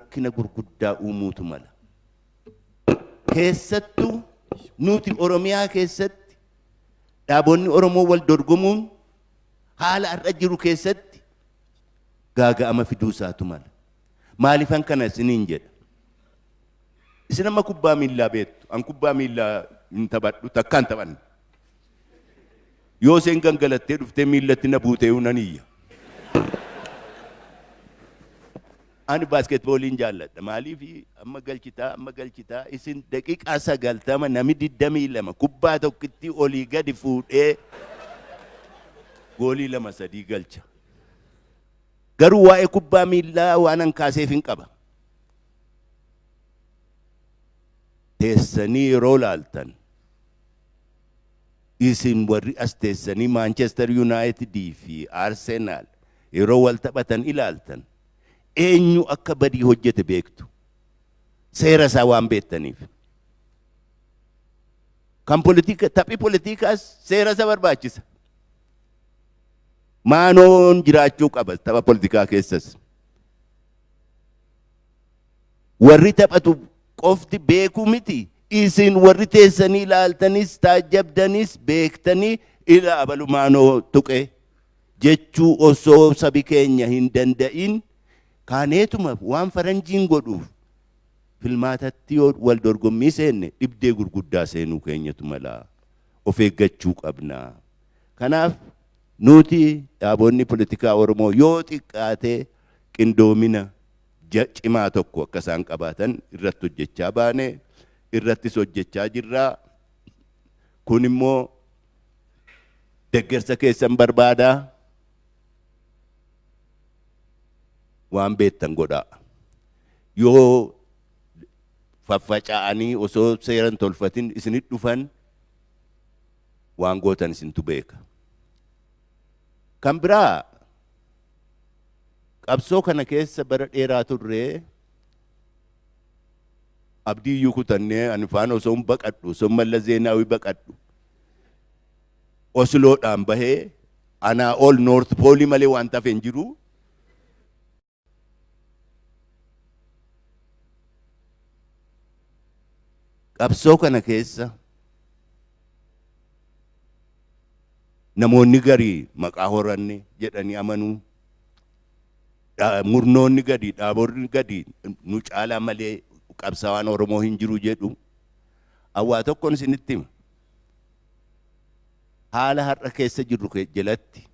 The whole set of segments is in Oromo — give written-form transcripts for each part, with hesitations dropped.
Rakkina gurguddaa uumuutu mala. Keessattuu nuti Oromiyaa keessatti dhaabonni Oromoo wal dorgomuun haala har'a jiru keessatti gaaga'ama fiduu isaatu mala. Maaliifan kana isiniin jedha? Isin amma kubbaa miillaa beektu. An kubbaa miillaa hin taphadhu, takkaan taphanne. Yoo isheen gangalattee dhuftee miillatti na buutee nan iyya. Ani baaskeetbooliin jaalladha. Maaliif amma galchitaa amma galchitaa isin daqiiqaa 90 nami 22 kubbaa tokkitti olii gadi fuudhee goolii 2 3 galcha. Garuu waa'ee kubbaa miillaa waan an kaaseef hin qaba. Teessanii yeroo laaltan isin warri as teessanii Maanchestar Yuunaayitidii fi Arsenaal yeroo wal taphatan ilaaltan eenyu akka badii hojjete beektu. Seera isaa waan beektaniif. Kan politika taphi politikaas seera isa barbaachisa. Maanoon jiraachuu qaba tapha politikaa keessas. Warri taphatu qofti beekuu miti. Isin warri teessanii ilaaltanis taajjabdanis beektanii ila abalu maanoo tuqe jechuu osoo sabi keenya hin danda'in kaaneetuma waan faranjiin godhuuf filmaatatti yoo wal dorgommii seenne dhibdee gurguddaa seenuu keenyatu mala. Of eeggachuu qabna. Kanaaf nuti dhaabonni politikaa Oromoo yoo xiqqaate qindoomina cimaa tokko akka isaan qabaatan irratti hojjechaa baane, irrattis hojjechaa jirra. Kun immoo deggersa keessan barbaada. Waan beektan godhaa. Yoo faffaca'anii osoo seeran tolfatin isinit dhufan waan gootan isintu beeka. Kan biraa qabsoo kana keessa bara dheeraa turree abdii iyyuu kutannee ani faana osoo hin baqadhu, osoo Mallas Zeenaawii baqadhu Osloodhaan bahee anaa ol Noort Poolii malee waan tafe hin jiru. Qabsoo kana keessa namoonni garii maqaa horanne jedhanii amanuu, murnoonni gadi, dhaabonni gadi nu caalaa malee qabsaa'aan Oromoo hin jiru jedhu. Awwaa tokkoon isinitti hima. Haala har'a keessa jirru jalatti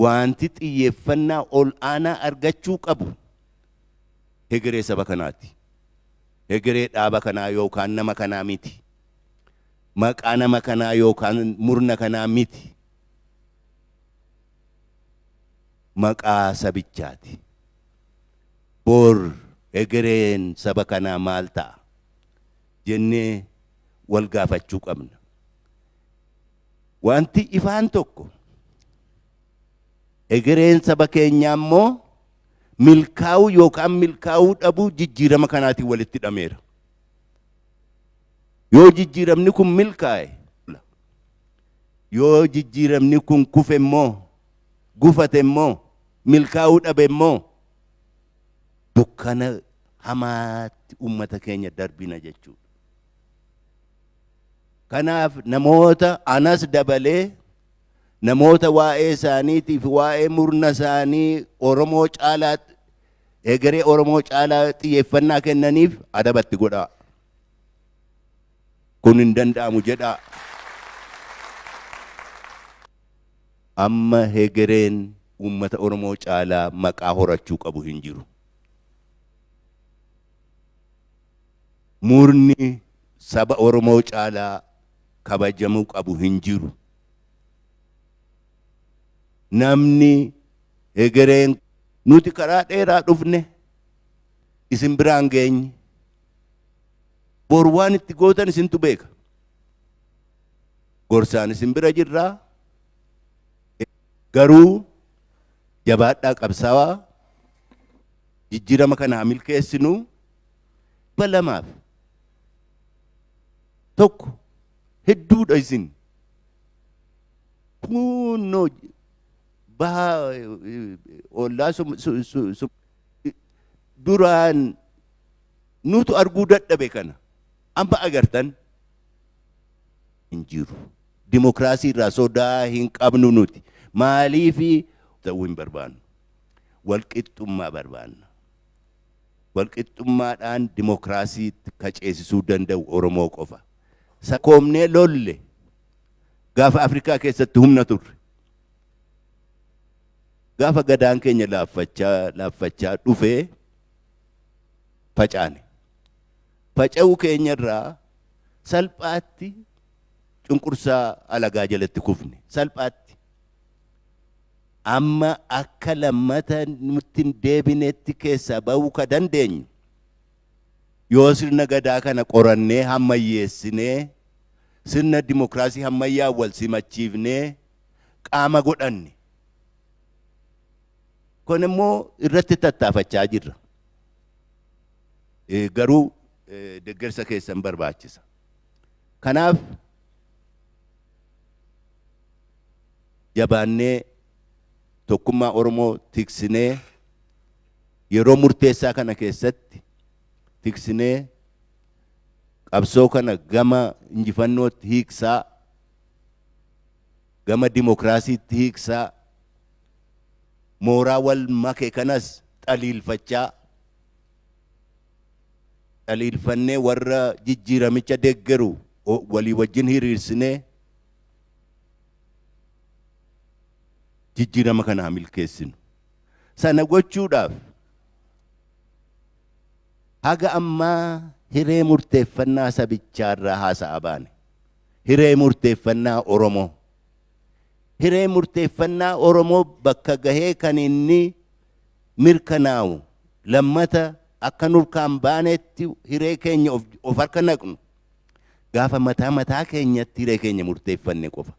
wanti xiyyeeffannaa ol aanaa argachuu qabu hegeree saba kanaati. Hegeree dhaaba kanaa yookaan nama kanaa miti. Maqaa nama kanaa yookaan murna kanaa miti. Maqaa sabichaati. Bor hegereen saba kanaa maal ta'a jennee wal gaafachuu qabna. Wanti ifaan tokko hegereen saba keenyaa immoo milkaa'uu yookaan milkaa'uu dhabuu jijjiirama kanaatiin walitti hidhameera. Yoo jijjiiramni kun milkaa'e, yoo jijjiiramni kun kufe immoo, gufate immoo, milkaa'uu dhabe immoo dukkana hamaatti uummata keenya darbina jechuudha. Kanaaf namoota anas dabalee namoota waa'ee isaaniitiif waa'ee murna isaanii Oromoo caalaa egeree Oromoo caalaa xiyyeeffannaa kennaniif adabatti godhaa. Kun hin danda'amu jedhaa. Amma hegereen uummata Oromoo caalaa maqaa horachuu qabu hin jiru. Murni saba Oromoo caalaa kabajamuu qabu hin jiru. Namni hegereen nuti karaa dheeraa dhufne isin biraan geenye. Bor waan itti gootan isintu beeka. Gorsaan isin bira jirraa. Garuu jabaadhaa qabsaawaa jijjiirama kana haa milkeessinu. 200 1 hedduudha isin. Kunnoo baha ollaa Duraan nutu arguu dadhabe kana amma agartan hin jiru. Dimokiraasii irraa sodaa hin qabnu nuti. Maaliifi ta'uu hin barbaannu. Walqixxummaa barbaanna. Walqixxummaadhaan dimokiraasiitti kaceessisuu danda'u Oromoo qofa. Sakoomnee lolle gaafa Afrikaa keessatti humna turre. Gaafa gadaan keenya laaffachaa laaffachaa dhufee facaane. Faca'uu keenyarraa salphaatti cunqursaa alagaa jalatti kufne. Salphaatti. Amma akka lammata nutti hin deebinetti keessaa ba'uu ka dandeenyu yoo sirna gadaa kana qorannee hammayyeessinee sirna dimokiraasii hammayyaa wal simachiifnee qaama godhanne. Kun immoo irratti tattaafachaa jirra. Garuu deeggarsa keessan barbaachisa. Kanaaf jabaannee tokkummaa Oromoo tiksinee yeroo murteessaa kana keessatti tiksinee qabsoo kana gama injifannootti hiiksaa, gama dimokiraasiitti hiiksaa, mooraa wal make kanas xaliilfachaa xaliilfannee warra jijjiiramicha deeggaru walii wajjin hiriirsinee jijjiirama kana haa milkeessinu. Sana gochuudhaaf haga ammaa hiree murteeffannaa sabichaarraa haasa'aa baane. Hiree murteeffannaa Oromoo. Hiree murteeffannaa Oromoo bakka gahee kan inni mirkanaa'u lammata akka nurkaan baanetti hiree keenya of harka naqnu gaafa mataa mataa keenyatti hiree keenya murteeffanne qofa.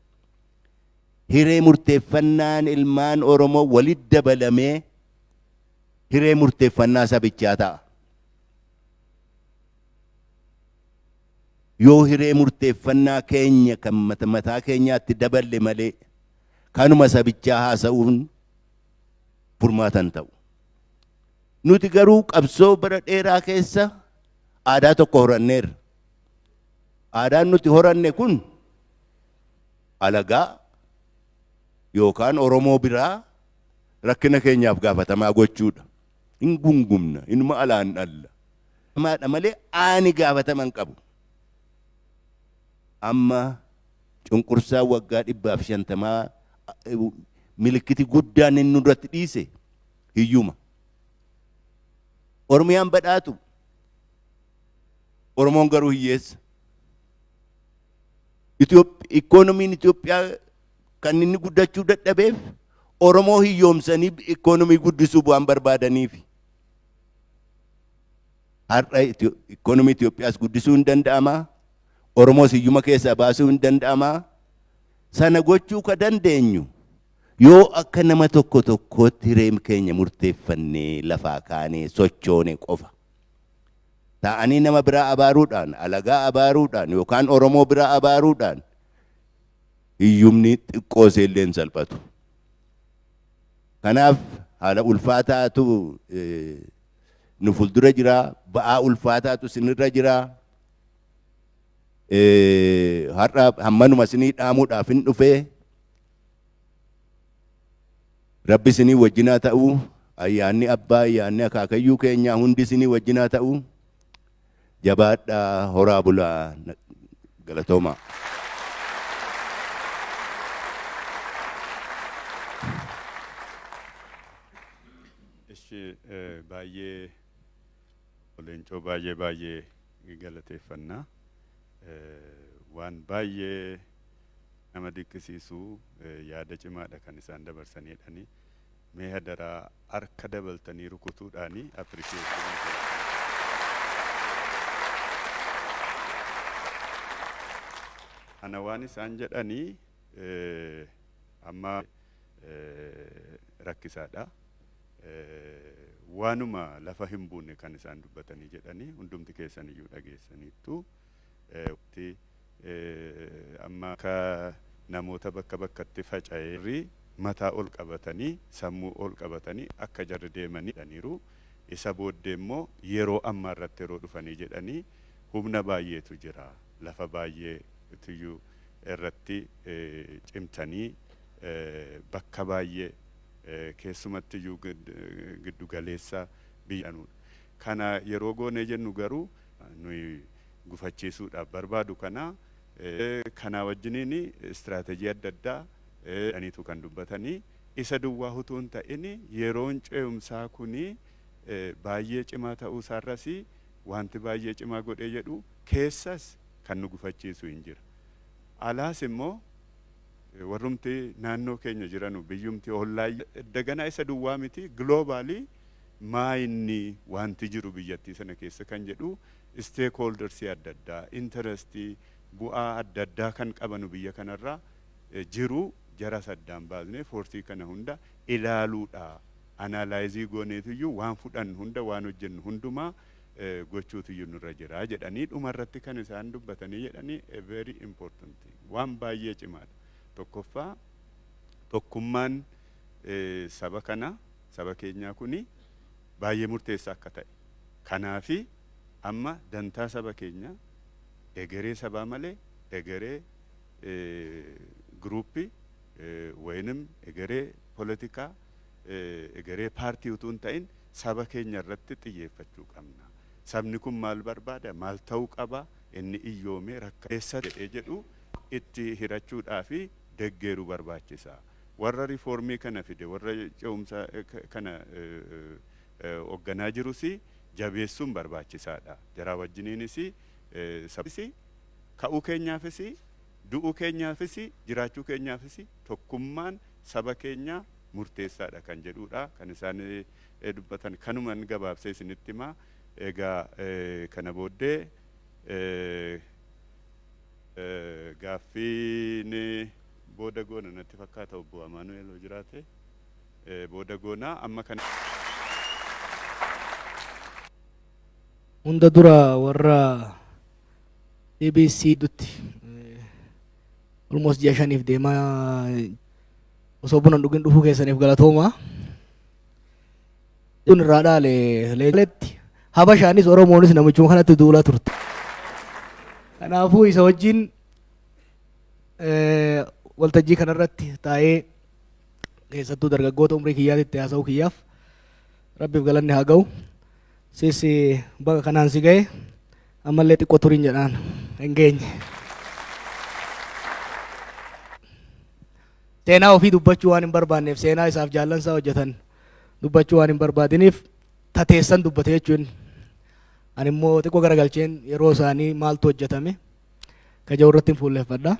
Hiree murteeffannaan ilmaan Oromoo walitti dabalamee hiree murteeffannaa sabichaa ta'a. Yoo hiree murteeffannaa keenya kan mataa keenyaatti daballe malee kanuma sabichaa haasa'uun furmaata hin ta'u. Nuti garuu qabsoo bara dheeraa keessa aadaa tokko horanneerra. Aadaan nuti horanne kun alagaa yookaan Oromoo biraa rakkina keenyaaf gaafatamaa gochuudha. Hin gungumna, inuma alaan dhalla. Maadha malee ani gaafatama hin qabu. Amma cunqursaa waggaa 150 milikkiti guddaan inni nurratti dhiise hiyyuma. Oromiyaan badhaatu, Oromoon garuu hiyyeessa. Ikoonomiin Itoophiyaa kan inni guddachuu dadhabeef Oromoo hiyyoomsanii ikoonomii guddisuu waan barbaadaniif. Har'a ikoonomii Itoophiyaas guddisuu hin danda'amaa, Oromoos hiyyuma keessaa baasuu hin danda'amaa. Sana gochuu ka dandeenyu yoo akka nama tokko tokkootti hiree keenya murteeffannee lafaa kaanee sochoone qofa. Taa'anii nama biraa abaaruudhaan, alagaa abaaruudhaan yookaan Oromoo biraa abaaruudhaan hiyyumni xiqqoo illee hin salphatu. Kanaaf haala ulfaataatu nu fuuldura jira, ba'aa ulfaataatu isinirra jira. Har'a hammanuma isinii dhaamuudhaaf hin dhufee. Rabbi isinii wajjinaa ta'uu, ayyaanni abbaa, ayyaanni akaakayyuu keenyaa hundi isinii wajjinaa ta'uu. Jabaadhaa, horaa bulaa, galatoomaa. Ishi baay'ee Leencoo baay'ee baay'ee galateeffannaa. Waan baay'ee nama dinqisiisu yaada cimaadha kan isaan dabarsaniidhani. Mee hadaraa harka dabaltanii rukutuudhaani appreciation. Ana waan isaan jedhanii amma rakkisaadha. Waanuma lafa hin buune kan isaan dubbatanii jedhanii hundumti keessan iyyuu dhageessaniittu. Amma akka namoota bakka bakkatti faca'ee mataa ol qabatanii sammuu ol qabatanii akka jarri deemanii dhaniiru. Isa booddee immoo yeroo ammaa irratti yeroo dhufanii jedhanii humna baay'eetu jira. Lafa baay'eetuyyuu irratti cimtanii bakka baay'ee keessumattiyyuu giddu galeessa biyya. Kana yeroo goonee jennu garuu nuyi gufachiisuudhaaf barbaadu kana kanaa wajjiniin istiraateejii adda addaa aniitu kan dubbatanii isa duwwaa utuu hin ta'in yeroon ce'umsaa kuni baay'ee cimaa ta'uu isaarras wanti baay'ee cimaa godhee jedhu keessas kan nu gufachiisu hin jira. Alaas immoo warrumti naannoo keenya jiranu biyyumti ollaa daganaa isa duwwaa miti, globally maa inni wanti jiru biyyattii sana keessa kan jedhu stakeholdersii adda addaa, interestii bu'aa adda addaa kan qabanu biyya kanarraa jiru jara saddaan baasnee force kana hunda ilaaluudha. Analyze gooneetiyyuu waan fudhannu hunda, waan hojjennu hundumaa gochuutiyyuu nurra jira jedhanii dhumarratti kan isaan dubbatanii jedhanii a very important waan baay'ee cimaadha. Tokkoffaa, tokkummaan saba kana, saba keenyaa kuni baay'ee murteessaa akka ta'e. Kanaafi amma dantaa saba keenyaa, egeree sabaa malee egeree groupii wayinim egeree poolitikaa, egeree paartii utuu hin ta'in saba keenya irratti xiyyeeffachuu qabna. Sabni kun maal barbaada? Maal ta'uu qaba? Inni iyyoomee rakka jedhee jedhu itti hirachuudhaa fi deggeeruu barbaachisa. Warra riifoormii kana fide, warra ce'umsa kana hoogganaa jirus jabeessuun barbaachisaadha. Jaraa wajjiniinis ka'uu keenyaafis, du'uu keenyaafis, jiraachuu keenyaafis tokkummaan saba keenyaa murteessaadha kan jedhudha. Kan isaan dubbatan kanuman gabaabsee isinitti himaa. Egaa kana booddee gaaffiin booda goona natti fakkaata, obbo Amaanu'el yoo jiraate booda goonaa amma kana. Hunda dura warra BBC dutti almost ji'a 5f deemaa osoo buna hin dhugin dhufuu keessaniif galatooma. Kun irraa dhaale leetti Habashaanis Oromoonis namichuma kanatti duulaa turte. Kanaafuu isa wajjin waltajjii kanarratti taa'ee keessattuu dargaggoota umrii kiyyaatitti haasa'uu kiyyaaf Rabbiif galanni haa ga'u. Sis baga kanaan si ga'e, ammallee xiqqoo turiin jedhaan hin geenye. Seenaa ofii dubbachuu waan hin barbaanneef, seenaa isaaf jaallansaa hojjetan dubbachuu waan hin barbaadiniif tateessan dubbate jechuun, ani immoo xiqqoo garagalcheen yeroo isaanii maaltu hojjetame ka jiru irratti hin fuulleffadha.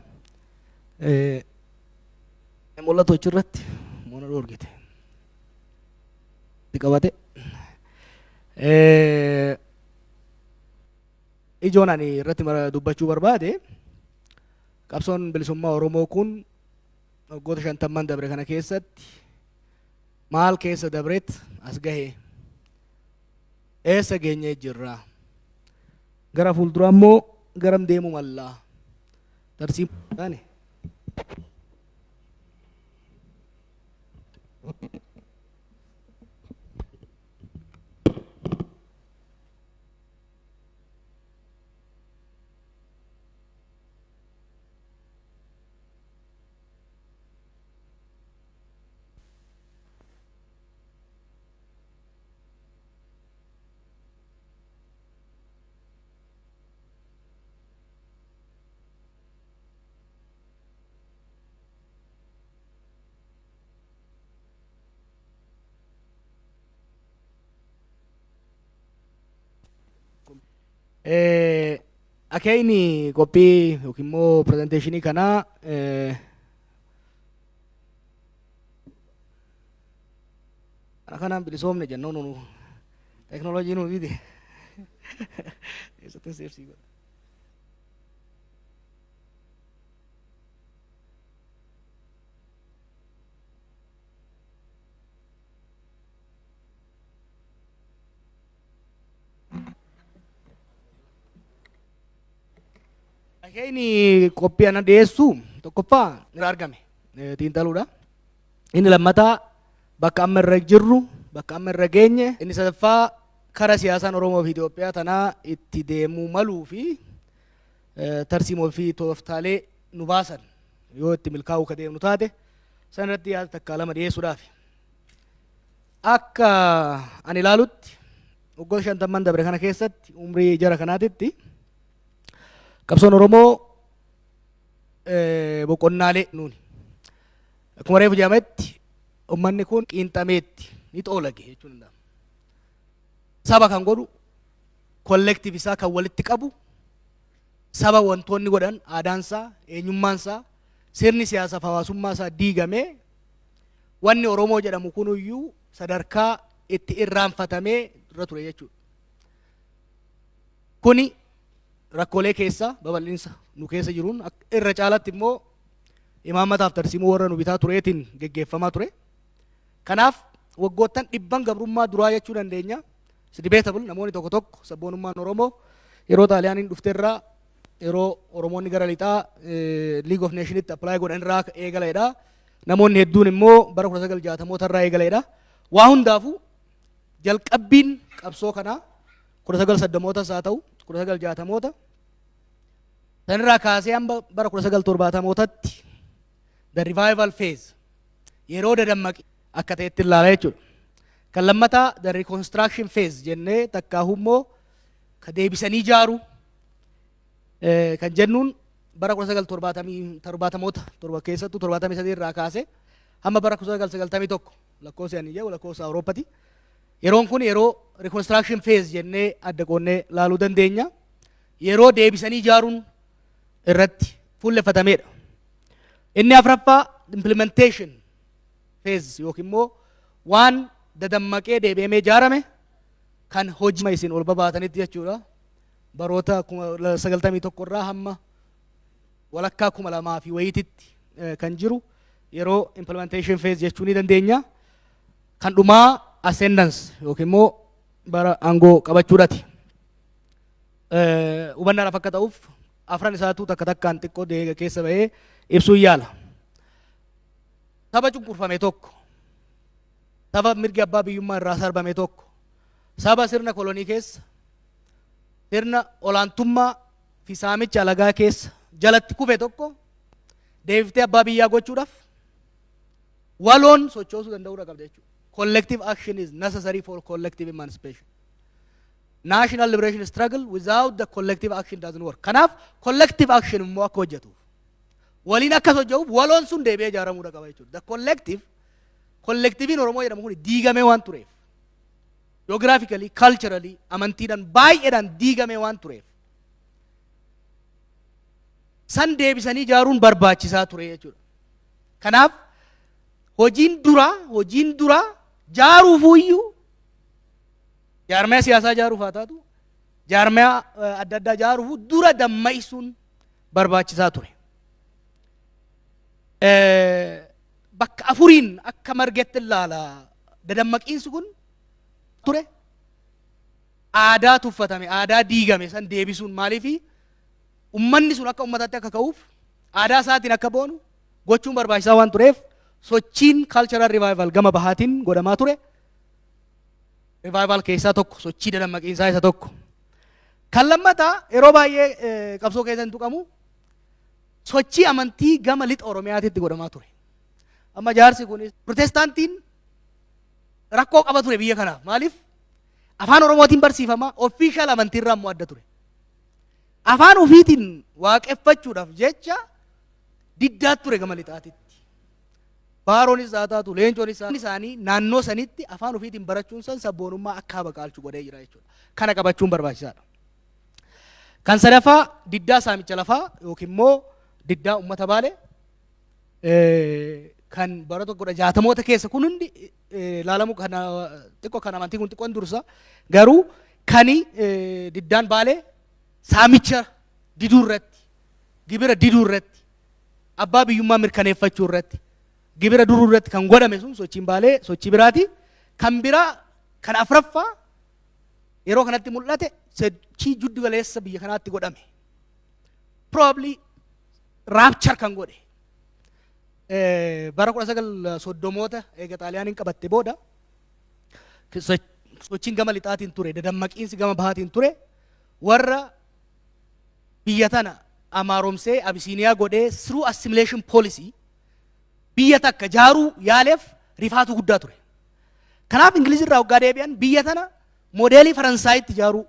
Mul'atu achirratti moona dhoorgite. Itti qabate. Ijoon ani irratti dubbachuu barbaade, qabsoon bilisummaa Oromoo kun waggoota 50n dabre kana keessatti maal keessa dabreet as gahe, eessa geenyee jirra, gara fuulduraa immoo garam deemuu mallaa, tarsiimoo taane. Akeekni qophii yookiin immoo presentationii kanaa kana kanaan bilisoomne jennuun nu teknooloojii nu fide eessatti seefsii godha. Akeekni qophii ana dhiyeessu tokkoffaa irra argame xiinxaluudha. Inni lammataa bakka amma irra jirru, bakka amma irra geenye, inni sadaffaa Kara siyaasaan Oromoo fi Itoophiyaa tanaa itti deemuu maluu fi tarsiimoo fi tooftaalee nu baasan yoo itti milkaa'uu ka deemnu taate san irratti yaada takkaa lama dhiyeessuudhaaf. Akka ani ilaalutti, waggoota 50n dabre kana keessatti, umrii jara kanaatitti, qabsoon Oromoo boqonnaalee nuuni. Akkuma reefu jedhametti, uummanni kun qiinxameetti ni xoolage jechuun danda'ama. Saba kan godhu, collective isaa kan walitti qabu, saba wantoonni godhan aadaansaa, eenyummaansaa, sirni siyaasaaf hawaasummaa isaa diigamee, wanni Oromoo jedhamu kunuyyuu sadarkaa itti irraanfatamee irra ture jechuudha. Kuni rakkoolee keessa babal'insa nu keessa jiruun, irra caalatti immoo imaammataaf tarsiimuu warra nu bitaa tureetiin geggeeffamaa ture. Kanaaf waggoottan dhibban gabrummaa duraa jechuu dandeenya. It's debatable. Namoonni tokko tokko sabboonummaan Oromoo yeroo Xaaliyaaniin dhufteerraa, yeroo Oromoonni gara lixaa League of Nationitti apply godhan irraa eegaleedha. Namoonni hedduun immoo bara 1960moota irraa eegaleedha. Waa hundaafuu jalqabbiin qabsoo kanaa 1930mootas haa ta'u 1960moota sanirraa kaasee hamba bara 1970mootatti the revival phase, yeroo dadammaqi akka ta'etti ilaala jechuudha. Kan lammataa the reconstruction phase jennee, takkaahu immoo ka deebisanii ijaaru kan jennuun, bara 1970moota torba, keessattuu 73 irraa kaasee hamma bara 1991, lakkoofsa ani jedhu lakkoofsa Awurooppati. Yeroon kun yeroo reconstruction phase jennee adda qoonnee laaluu dandeenya. Yeroo deebisanii ijaaruun irratti fuulleffatameedha. Inni afraffaa implementation phase yookiin immoo waan dadammaqee deebi'amee ijaarame kan hojii isin ol babaatanitti jechuudha. Baroota 91 irraa hamma walakkaa 2000 fi wayiititti kan jiru yeroo implementation phase jechuu ni dandeenya. Kan dhumaa ascendance yookiin immoo bara aangoo qabachuudhaati. Hubannaadhaaf akka ta'uuf afran isaatu takka takkaan xiqqoo deega keessa bahee ibsuu yaala. Saba cunqurfame tokko, saba mirgi abbaa biyyummaa irraa sarbame tokko, saba sirna kolonii keessa, sirna olaantummaa fi saamicha alagaa keessa jalatti kufe tokko deebiftee abbaa biyyaa gochuudhaaf waloon sochoosuu danda'uudha qabda jechuudha. Collective action is necessary for collective emancipation. National liberation struggle without the collective action doesn't work. Kanaaf collective action immoo akka hojjetuuf, waliin akka socho'uuf, waloon sun deebi'ee ijaaramuudha qaba jechuudha. The collective, collectiviin Oromoo jedhamu kun diigamee waan tureef, geographically, culturally, amantiidhaan baay'eedhaan diigamee waan tureef, san deebisanii ijaaruun barbaachisaa ture jechuudha. Kanaaf hojiin duraa jaaruufuyyuu, jaarmaya siyaasaa jaaruuf haa taatu, jaarmaya adda addaa jaaruuf dura dammaqsuun barbaachisaa ture. Bakka afuriin akka margetti ilaala dadammaqiinsi kun ture. Aadaa tuffatame, aadaa diigame san deebisuun, maaliifi ummanni sun akka ummataatti akka ka'uuf, aadaa isaatiin akka boonu gochuun barbaachisaa waan tureef, sochiin cultural revival gama bahaatiin godhamaa ture. Revival keessaa tokko, sochii dadammaqiinsaa isa tokko. Kan lammataa yeroo baay'ee qabsoo keessa hin tuqamu, sochii amantii gama lixa Oromiyaatitti godhamaa ture. Amma jaarsi kunis Protestaantiin rakkoo qaba ture biyya kanaaf. Maaliif? Afaan Oromootiin barsiifama, official amantiirraa immoo adda ture. Afaan ofiitiin waaqeffachuudhaaf jecha diddaa ture gama lixaatitti. Baaroonis haa taatu, leencoonis isaanii naannoo sanitti afaan ofiitiin barachuun san sabboonummaa akka habaqaalchu godhee jira jechuudha. Kana qabachuun barbaachisaadha. Kan sadaffaa diddaa saamicha lafaa yookiin immoo diddaa uummata Baalee kan bara 1960moota keessa. Kun hundi ilaalamu kana xiqqoo, kan amantii kun xiqqoon dursa, garuu kani diddaan Baalee saamicha diduu irratti, gibira diduu irratti, abbaa biyyummaa mirkaneeffachuu irratti, gibira duruu irratti kan godhame sun sochiin Baalee sochii biraati. Kan biraa kan afraffaa yeroo kanatti mul'ate sochii jiddu galeessa biyya kanaatti godhame. Probably rupture kan godhe. Bara 1930moota eega Xaaliyaaniin qabatte booda Sochiin gama lixaatiin ture, dadammaqiinsi gama bahaatiin ture, warra biyya tana amaaromsee Abisiiniyaa godhee through assimilation policy biyya takka jaaruu yaaleef rifaatu guddaa ture. Kanaaf Ingiliz irraa waggaa deebi'an biyya tana moodeelii Faransaayitti ijaaruu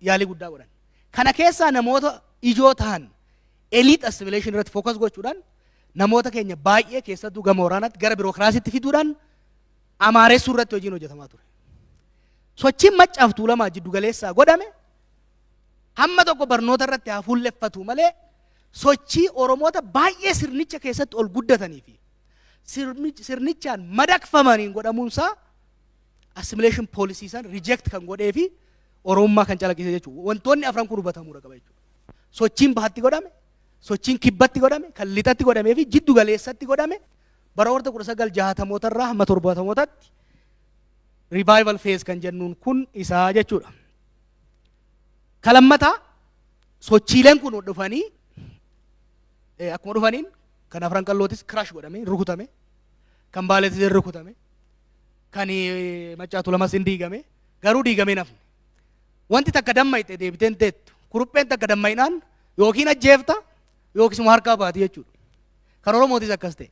yaalii guddaa godhan. Kana keessaa namoota ijoo ta'an elite assimilation irratti focus gochuudhaan, namoota keenya baay'ee keessattuu gama waraanaatti gara birookiraasiitti fiduudhaan amaaressuu irratti hojiin hojjetamaa ture. Sochiin Maccaaf Tuulamaa jiddu galeessaa godhame hamma tokko barnoota irratti haa fuulleffatu malee, sochii Oromoota baay'ee sirnicha keessatti ol guddatanii fi sirnichaan madaqfamaniin godhamuunsaa assimilation policy san reject kan godhee fi Oromummaa kan calaqqise jechuudha. Wantoonni afran kun hubatamuu qaba jechuudha. Sochiin bahatti godhame, sochiin kibbatti godhame, kan lixatti godhamee fi jiddu galeessatti godhame bara warra 1960mootarraa hamma 70mootaatti revival phase kan jennuun kun isaa jechuudha. Kalammataa, sochiileen kun dhufanii akkuma dhufaniin kan Afran Qallootis crash godhame, rukutame, kan Baaleetis rukutame, kan Maccaa Tuulamas hin diigame, garuu diigamee nafne. Wanti takka dammayte deebiteen teettu, kurupheen takka dammayinaan yookiin ajjeefta yookiis immoo harkaa baati jechuudha. Kan Oromootis akkas ta'e.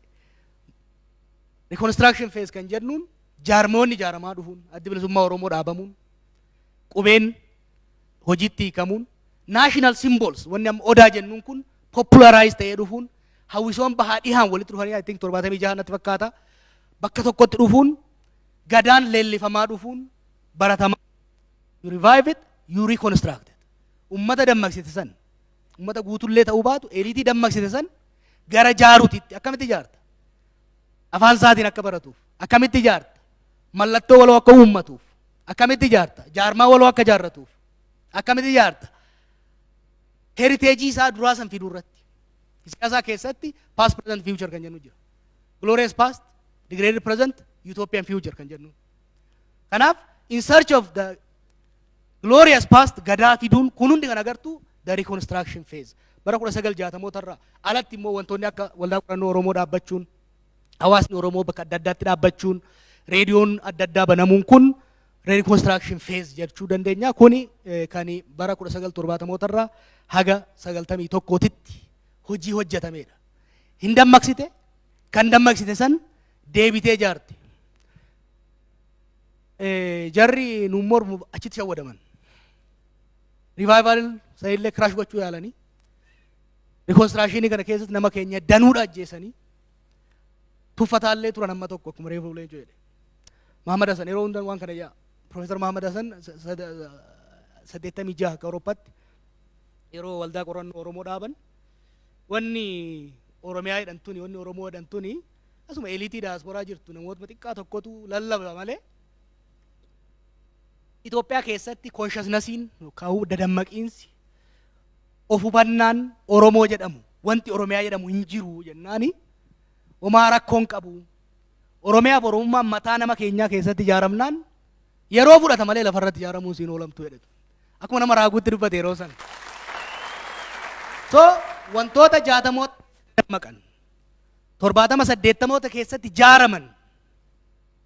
Reconstruction phase kan jennuun jaarmoonni ijaaramaa dhufuun, Addi Bilisummaa Oromoo dhaabamuun, qubeen hojiitti hiikamuun, national symbols wanni amma odaa jennuun kun popularize ta'ee dhufuun, hawwisoon bahaa dhihaan walitti dhufanii, I think 76 natti fakkaata, bakka tokkotti dhufuun, gadaan leellifamaa dhufuun baratamaa. You revive it, you reconstruct it. Ummata dammaqsite san, ummata guutullee ta'uu baatu eliitii dammaqsite san gara jaaruutitti akkamitti ijaarta? Afaan isaatiin akka baratuuf akkamitti ijaarta? Mallattoo waloo akka uummatuuf akkamitti ijaarta? Jaarmaa waloo akka ijaarratuuf akkamitti ijaarta? Heritage isaa duraa san fiduu irratti, siyaasaa keessatti past, present, future kan jennu jira. Glorious past, degraded present, utopian future kan jennu. Kanaaf in search of the glorious past gadaa fiduun kun hundi kan agartu the reconstruction phase bara 1960mootarraa irraa. Alatti immoo wantoonni akka Waldaa Qorannoo Oromoo dhaabbachuun, hawaasni Oromoo bakka adda addaatti dhaabbachuun, reediyoon adda addaa banamuun kun reconstruction phase jechuu dandeenya. Kuni kan bara 1970mootarraa haga 91titti hojii hojjetamedha. Hin dammaqsite, kan dammaqsite san deebitee ijaarte. Jarri nuun mormu achitti shawwadaman. Revival sanillee crash gochuu yaalanii, reconstructionii kana keessatti nama keenya danuudha ajjeesanii, tuffataallee turan amma tokko. Akkuma reefu Leencoo jedhe, Mahamad Hassan yeroo hundaa waan kana yaa Profeesar Mahamad Hassan 86 akka Awurooppaatti yeroo Waldaa Qorannoo Oromoo dhaaban, wanni Oromiyaa jedhamtuni, wanni Oromoo jedhamtuni asuma eliitii daasporaa jirtu namoota xiqqaa tokkotu lallaba malee Itoophiyaa keessatti consciousnessiin yookaan dadammaqiinsi of hubannaan Oromoo jedhamu, wanti Oromiyaa jedhamu hin jiru jennaani, homaa rakkoon qabu. Oromiyaaf Oromummaan mataa nama keenyaa keessatti ijaaramnaan yeroo fudhata malee lafarratti ijaaramuun siin oolamtu jedhetu. Akkuma nama raaguutti dubbate yeroo sana. So wantoota 60moota dammaqan, 70, 80moota keessatti ijaaraman,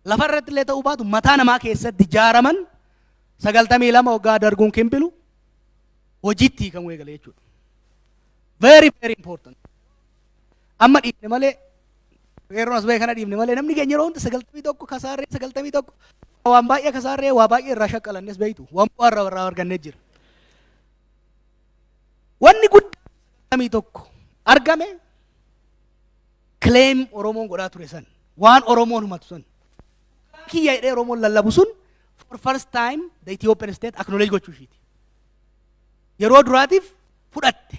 lafarratti illee ta'uu baatu mataa namaa keessatti ijaaraman, 92 waggaa darguun kimbilu hojiitti hiikamuu eegale jechuudha. Very, very important. Amma dhiifne malee, yeroo as ba'e kana dhiifne malee, namni keenya yeroo hunda 91 kasaarree, 91 waan baay'ee kasaarree, waa baay'ee irraa shaqqalannes beeytu, waan bu'aa irraa argannee jira. Wanni guddaan 91 argame claim Oromoon godhaa ture san, waan Oromoon himatu san, kiyya jedhee Oromoon lallabu sun for first time the Ethiopian state acknowledge gochuu ishiiti. Yeroo duraatiif fudhatte.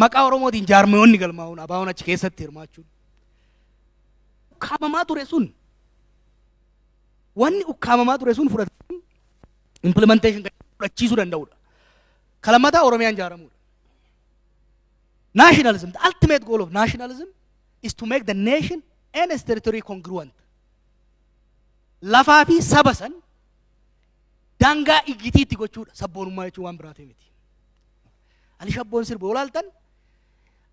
Maqaa Oromootiin jaarmiyoonni galmaa'uun, ABO'n achi keessatti hirmaachuun. Ukkaamamaa ture sun, wanni ukkaamamaa ture sun fudhatanii implementation fudhachiisuu danda'udha. Kalammataa, Oromiyaan ijaaramuudha. Nationalism, the ultimate goal of nationalism is to make the nation and its territory congruent. Lafaa fi saba san daangaa iggitiitti gochuudha. Sabboonummaa jechuun waan biraati miti. Ali Shabboon sirba olaaltan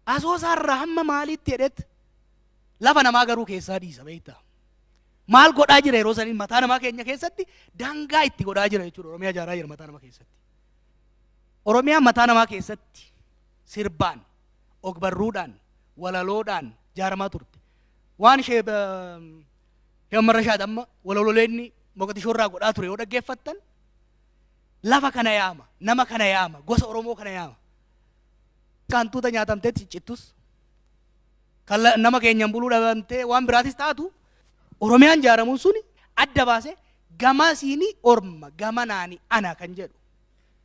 Asoosaarraa hamma maaliitti jedhet, lafa namaa garuu keessaa dhiisa beektaa. Maal godhaa jira yeroo saniin mataa namaa keenya keessatti? Daangaa itti godhaa jira jechuudha. Oromiyaa ijaaraa jira mataa namaa keessatti. Oromiyaa mataa namaa keessatti sirbaan, ogbarruudhaan, walaloodhaan ijaaramaa turte. Waan ishee Shamarra amma walaloleenni Moqotishoo irraa godhaa ture yoo dhaggeeffattan, lafa kana yaama, nama kana yaama, gosa Oromoo kana yaama. Hantuuta nyaatamtee ciccittus, kan nama keenyan buluu dhabamtee waan biraatis taatu, Oromiyaan ijaaramuun suni adda baasee gama siini orma, gama naani ana kan jedhu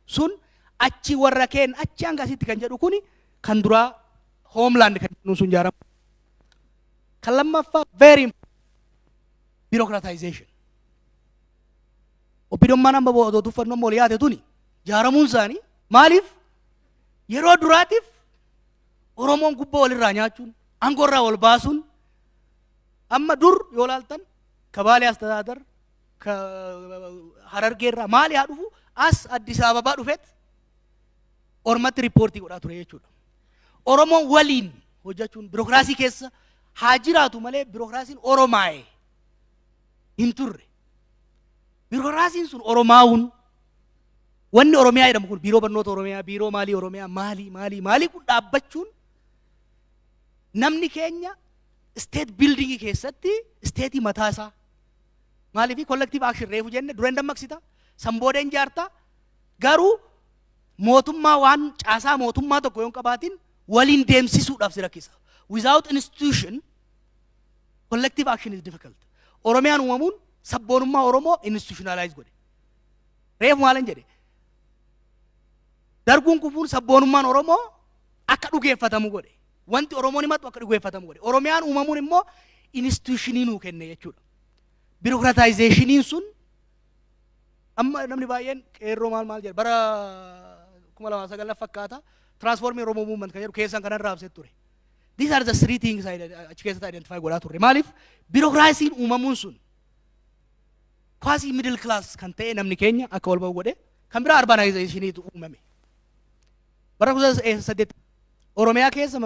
sun, achi warra keen, achi hanga asitti kan jedhu kuni kan duraa homeland kan jedhu sun ijaaramu. Kan lammaffaa, very bureaucratization. OPDOmmaan amma otoo tuffannoo amma ol yaate tuni ijaaramuun isaanii maaliif yeroo duraatiif Oromoon gubbaa walirraa nyaachuun, aangoo irraa wal baasuun? Amma dur yoo laaltan, ka Baalee Astadaadar, ka Harargeerraa maali haa dhufu, as Addis Ababaa dhufet ormatti riippoortii godhaa ture jechuudha. Oromoon waliin hojjechuun birookiraasii keessa haa jiraatu malee birookiraasiin Oromaa'e hin turre. Birookiraasiin sun Oromaa'uun, wanni Oromiyaa jedhamu kun, biiroo barnoota Oromiyaa, biiroo maalii Oromiyaa, maalii maalii maalii kun dhaabbachuun namni keenya state building keessatti state mataa isaa. Maaliif? Collective action reefu jenne, dura hin dammaqsita, san booda hin jaarta. Garuu mootummaa waan caasaa mootummaa tokko yoo hin qabaatin waliin deemsisuudhaaf si rakkisa. Without institution, collective action is difficult. Oromiyaan uumamuun sabboonummaa Oromoo institutionalize godhe. Reefu maalan jedhe? Darguun kufuun sabboonummaan Oromoo akka dhugeeffatamu godhe. Wanti Oromoon himatu akka dhugeeffatamu godhe. Oromiyaan uumamuun immoo institutionii nuu kenne jechuudha. Bureaucratizationiin sun amma namni baay'een qeerroo maal maal jedha, bara 2009 fakkaata, Transforming Oromo Movement kan jedhu keessan kanan raabsee ture. These are the three things achi keessatti identify godhaa turre. Maaliif? Bureaucracy'n uumamuun sun quasi middle class kan ta'e namni keenya akka wal ba'u godhe. Kan biraa urbanizationiitu uumame. Bara 18 Oromiyaa keessa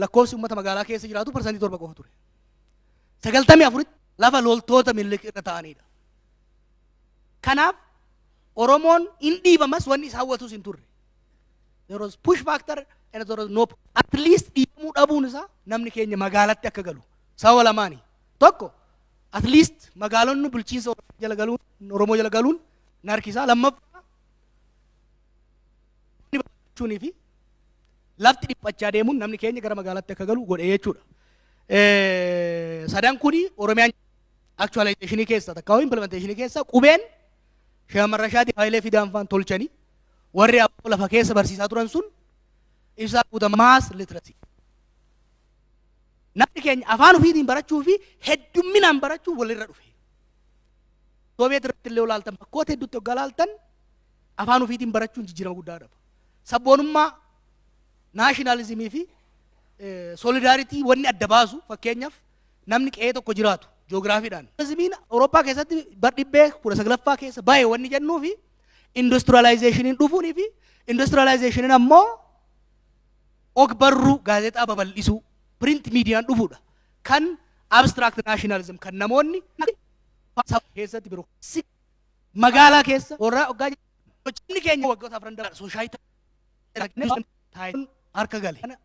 lakkoofsi uummata magaalaa keessa jiraatu 7% qofa ture. 94tti lafa loltoota Minilik irra ta'anidha. Kanaaf Oromoon in dhiibamas, wanni isa hawwatus hin turre. There was push factor and there was no, at least dhiibamuu dhabuun isaa namni keenya magaalatti akka galu sababa lamaani. Tokko, at least magaalonni bulchiinsa jala galuun, Oromoo jala galuun na harkisaa. Lammaffaa, fi lafti dhiphachaa deemuun namni keenya gara magaalaatti akka galu godhe jechuudha. Sadan kuni Oromiyaan actualizationii keessa takka implementationii keessa qubeen Shamarra Shaatii Hayilee Fidaan faan tolchanii, warri abboo lafa keessa barsiisaa turan sun ibsaa guutama mass literacy. Namni keenya afaan ofiitiin barachuu fi heddumminaan barachuu walirra dhufe. Sooviyeet irratti illee olaaltan, bakkoota hedduutti hoggaa laaltan, afaan ofiitiin barachuun jijjiirama guddaa qaba. Sabboonummaa, nationalismii fi solidarity wanni adda baasu, fakkeenyaaf namni qe'ee tokko jiraatu joogiraafiidhaan. Nationalismiin Awurooppaa keessatti bar 19ffaa keessa baay'ee wanni jennuu fi industrializationiin dhufuunii fi industrializationiin ammoo og-barruu gaazexaa babal'isuu, print mediaan dhufuudha. Kan abstract nationalism kan namoonni keessatti biroo magaalaa keessa warra hoggaa keenya waggoota afran darban social harka gale.